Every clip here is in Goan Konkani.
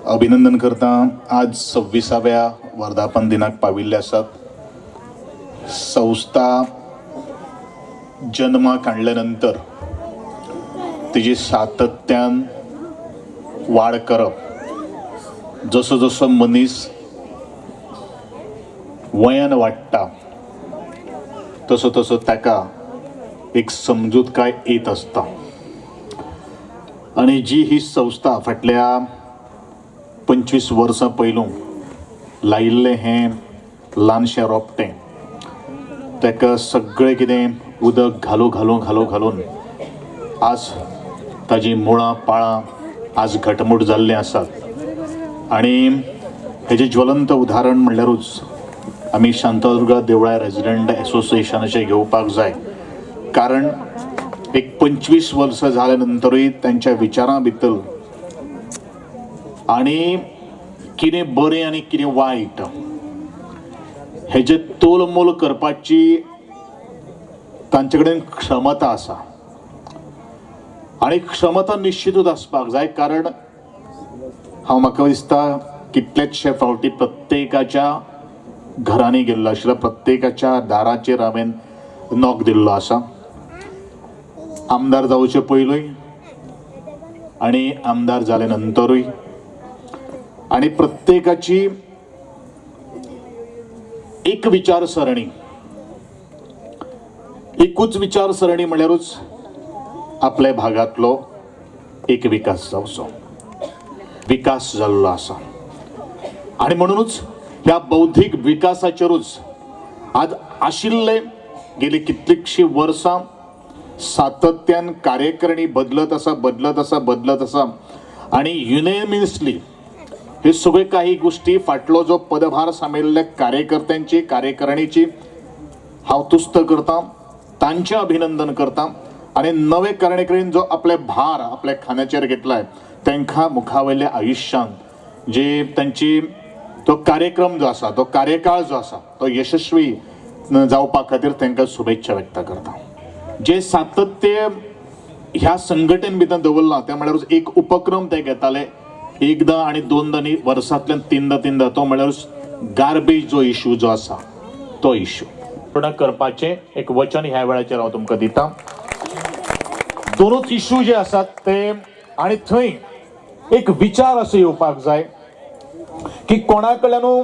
अभिनंदन करता. आज 26व्या वर्धापन दिनाक पाविल्ले आसात. संस्था जन्माक हाडल्या नंतर तिजी सातत्यान वाड करप, जसो जसो मनीस वयान वाडटा तसो तसो ताका एक समजूतकाय येत आसता. आनी जी ही संस्था फाटल्या 25 वर्सां पयलू लायिल्लें हें ल्हानशें रोपटें, ताका सगळें कितें उदक घालू घालू घालू घालून आज ताजी मुळां पाळां आज घटमूट जाल्लीं आसात. आनी हेजें ज्वलंत उदाहरण म्हणल्यारूच आमी शांतादुर्गा देवळा रेजिडंट एसोसिएशनाचें घेवपाक जाय, कारण एक 25 वर्सां जाल्या नंतरूय तांच्या विचारां भितर आनी कितें बरें आनी कितें वायट हेजें तोलमोल करपाची तांचे कडेन क्षमता आसा. आनी क्षमता निश्चितूच आसपाक जाय, कारण हांव म्हाका दिसता कितलेचशे फावटी प्रत्येकाच्या घरांनी गेल्लो आशिल्लो, प्रत्येकाच्या दाराचेर हांवें नॉक दिल्लो आसा. आमदार जावचे पयलूय आनी आमदार जाले नंतरूय, आनी प्रत्येकाची एक विचारसरणी, एकूच विचारसरणी म्हणल्यारूच आपल्या भागांतलो एक विकास जावचो, विकास जाल्लो आसा. आनी म्हणुनूच ह्या बौद्धीक विकासाचेरूच आज आशिल्ले गेली कितलींशीं वर्सां सातत्यान कार्यकारणी बदलत आसा, बदलत आसा, बदलत आसा. आनी युनेमियसली हे सगळे काही गोष्टी फाटलो जो पदभार सांबाळिल्ल्या कार्यकर्त्यांची, कार्यकारिणीची हांव तुस्त करता, तांचें अभिनंदन करता. आनी नवे कार्यकारिणीन जो आपले भार आपल्या खांद्याचेर घेतलाय तांकां मुखावयल्या आयुश्यांत जे तांची तो कार्यक्रम जो आसा, तो कार्यकाळ जो आसा तो यशस्वी जावपा खातीर तांकां शुभेच्छा व्यक्त करता. जे सातत्य ह्या संघटनेन भितर दवरलां तें म्हणल्यारूच एक उपक्रम ते घेताले एकदां आनी दोनदां न्ही, वर्सांतल्यान तिनदां तिनदां, तो म्हणल्यारूच गार्बेज जो इशू जो आसा तो इशू पूर्ण करपाचें एक वचन ह्या वेळाचेर हांव तुमकां दिता. दोनूच इशू जे आसात ते, आनी थंय एक विचार असो येवपाक जाय की कोणा कडल्यानू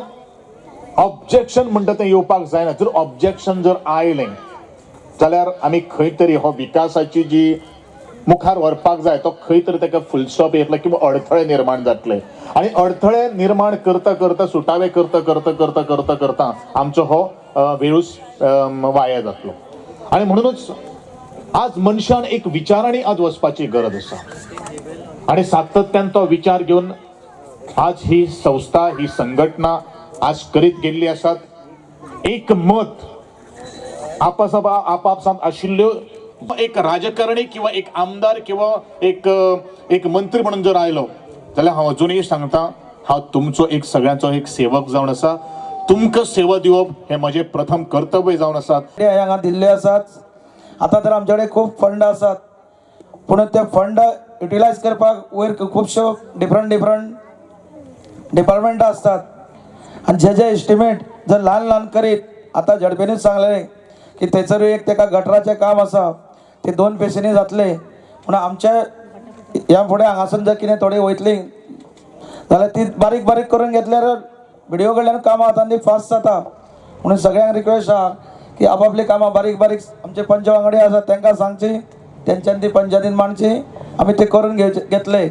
ऑब्जेक्शन म्हणटा तें येवपाक जायना. जर ऑब्जेक्शन जर आयलें जाल्यार आमी खंय तरी हो विकासाची जी मुखार व्हरपाक जाय तो खंय तरी ताका फुल स्टॉप येतलो किंवा अडथळे निर्माण जातले. आनी अडथळे निर्माण करता करता, सुटावे करता करता करता करता करता आमचो हो वेळूच वाया जातलो. आनी म्हणुनूच आज मनशान एक विचारांनी आज वचपाची गरज आसा. आनी सातत्यान तो विचार घेवन आज ही संस्था, ही संघटना आज करीत गेल्ली आसात. एक मत आपापसांत आशिल्ल्यो एक राजकारणी किंवा एक आमदार किंवा एक एक मंत्री म्हणून जर आयलो जाल्यार हांव अजुनूय सांगता, हांव तुमचो एक सगळ्यांचो एक सेवक जावन आसा. तुमकां सेवा दिवप हें म्हजें प्रथम कर्तव्य जावन आसा. हांगा दिल्ले आसात. आतां तर आमचे कडेन खूब फंड आसात, पूण ते फंड युटिलायज करपाक वयर खुबश्यो डिफरंट डिफरंट डिपार्टमेंटां आसतात आनी जे जे एस्टिमेट जर ल्हान ल्हान करीत आतां झडपेनूच सांगलें की थंयसरूय एक तेका गटराचें काम आसा ते 2 पेशींनी जातले, पूण आमच्या ह्या फुडें हांगासून जर कितें थोडी वयतली जाल्यार ती बारीक बारीक करून घेतल्यार विडियो कडल्यान कामां जाता आनी ती फास्ट जाता. म्हणून सगळ्यांक रिक्वेस्ट आहा की आपापली कामां बारीक बारीक आमचे पंच वांगडी आसात तांकां सांगची, तेंच्यान ती पंचायतीन मांडची, आमी ते करून घेतले.